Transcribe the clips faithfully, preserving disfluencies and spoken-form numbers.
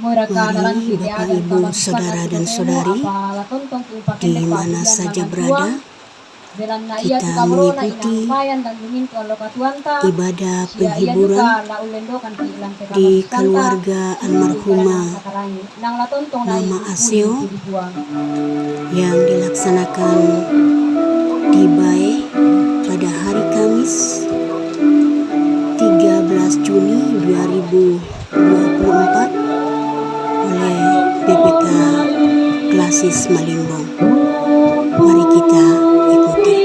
Mari, Bapak, Ibu, saudara, dan saudari, di mana saja berada, kita mengikuti ibadah penghiburan di keluarga almarhumah Mama Aseo yang dilaksanakan di Bae pada hari Kamis, tiga belas Juni dua ribu dua puluh empat, oleh B P K Klasis Malimbong. Mari kita ikuti.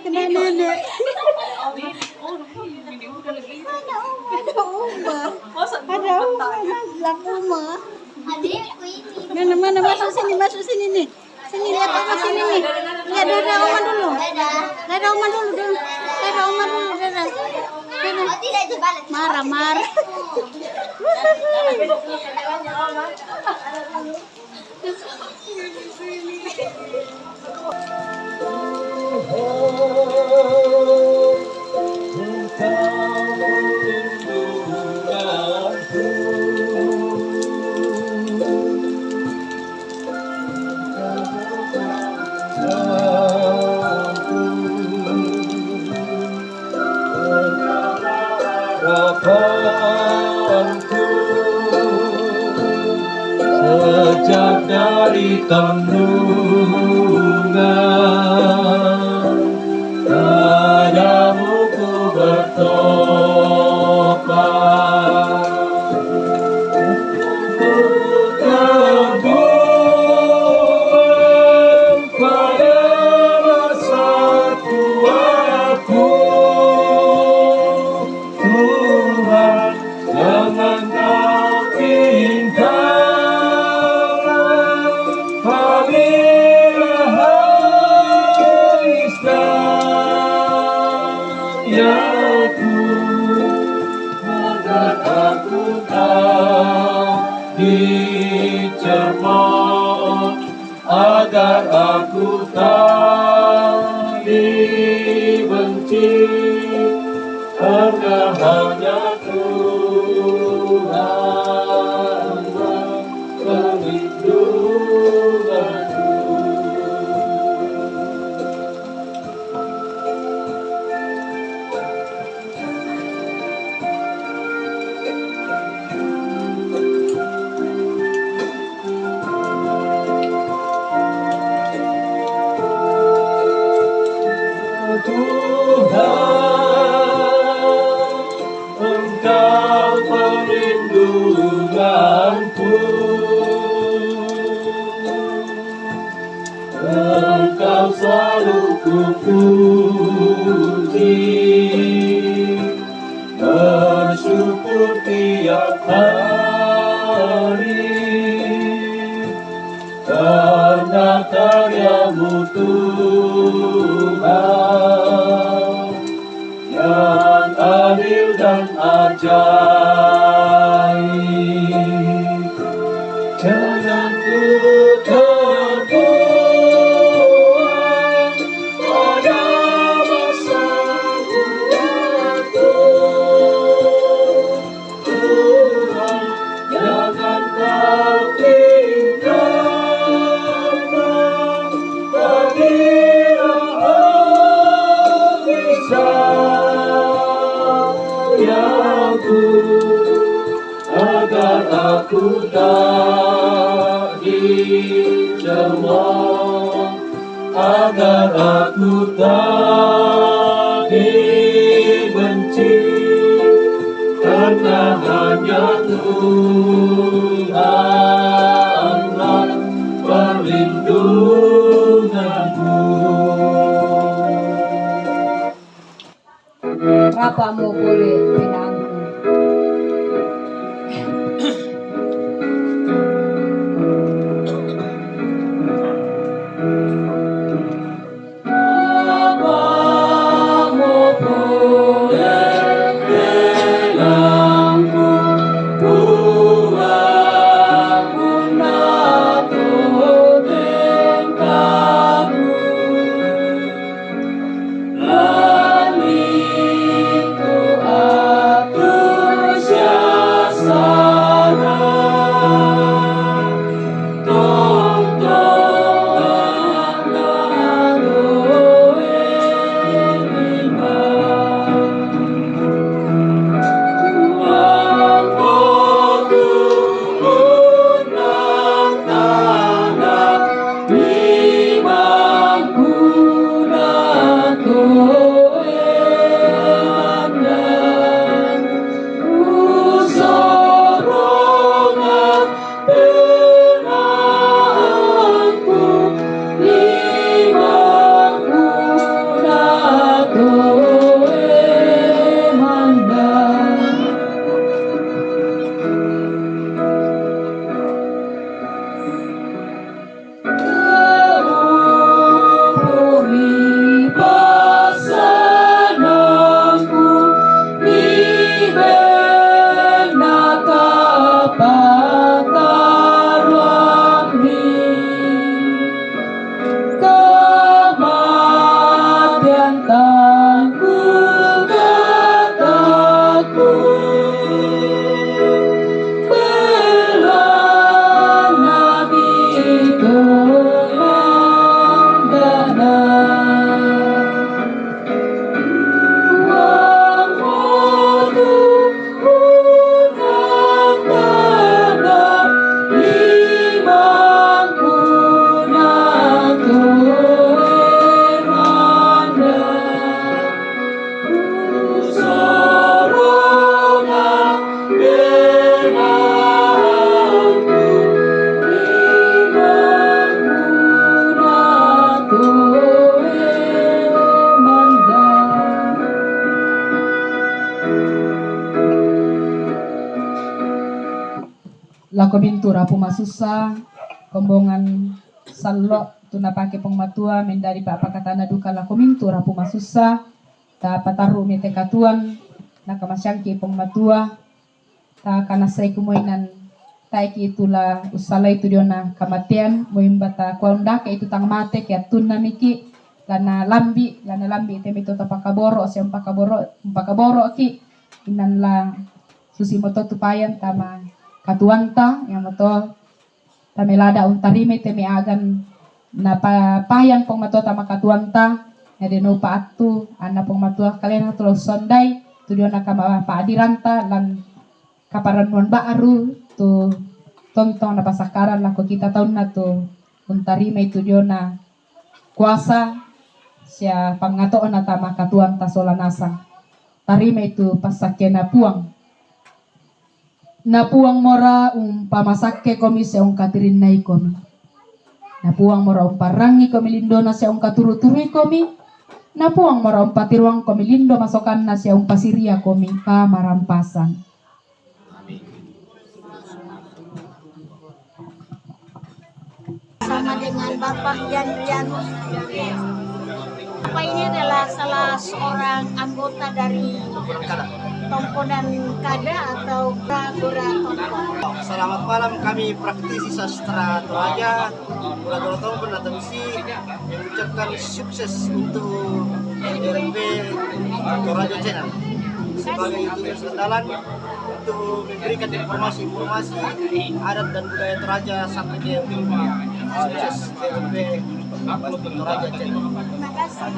Kena nenek. Ada uma. Ada uma, Mas. Belakang uma. Mana, mana? Masuk sini, masuk sini nih. Sini, lihat oma sini nih. Lihat, dadah oma dulu. Dadah oma dulu, dulu. Dadah oma dulu, dadah. Dadah. Marah, marah. Harapanku sejak dari kandungan, padamu ku bertobat. Terbuang pada masa tuaku, Tuhan, jangan kau tinggalkan kami, wahai Aku tak dicemooh, agar aku tak dibenci, karena hanya Tuhanlah perlindunganku. Tuhan, Engkau perlindunganku. Engkau selalu kupuji, bersyukur tiap hari, karena karya-Mu, Tuhan, yang adil dan ajaib. Janganku terbuang pada masa tuaku, Tuhan, jangan Kau tinggalkan. Bagi aku, agar aku tak dicemooh, agar aku tak dibenci, karena hanya Tuhanlah perlindunganku. Rapa mo pole pinangku. Lako mintu' rapu masussa, kombongan sallo' tu napake Puang Matua, mendadi pa'pakatana duka lako mintu' rapu masussa, ta patarru' mi te katuoan, nakamasiangki' Puang Matua, Ta kana sai kumoinan taiki itu la ussalai tu diona kamatean, moimba ta kuaundaka itu tang mate ke atunna miki, lana lambi, lana lambi temi to tapakaboro, sia umpakaboro, umpakaboro ki, inan la susi moto tu payan tama katuanta, yang moto tamelada untarime temi agan na pa-, payan Puang Matua tama katuanta, na deno paatu, anna Puang Matua kalena tulo sondai, tu diona kama paadiranta, lan kaparannuan ba'ru tu tontong na pasakkaran lako kita taunna tu untarime tu diona kuasa sia pangato'na tama katuanta sola nasang. Tarime tu passakkena Puang. Na Puang mora umpamasakke komi sia ungkatirinnai komi. Na Puang mora umparangi komi lindona sia ungkaturu-turui komi. Na Puang mora umpatiruang komi lindo masokanna sia umpasiria komi kamarampasan. Sama dengan Bapak Yandrianus. Bapak ini adalah salah seorang anggota dari Tongkonan Kada atau Gora-Gora Tongkon. Selamat malam, kami praktisi sastra Toraja, Gora-Gora Tongkon atau misi, mengucapkan sukses untuk R P Toraja Channel sebagai tugas andalan untuk memberikan informasi-informasi adat dan budaya Toraja sampai ke dunia. Sukses R P Toraja Channel. Terima kasih.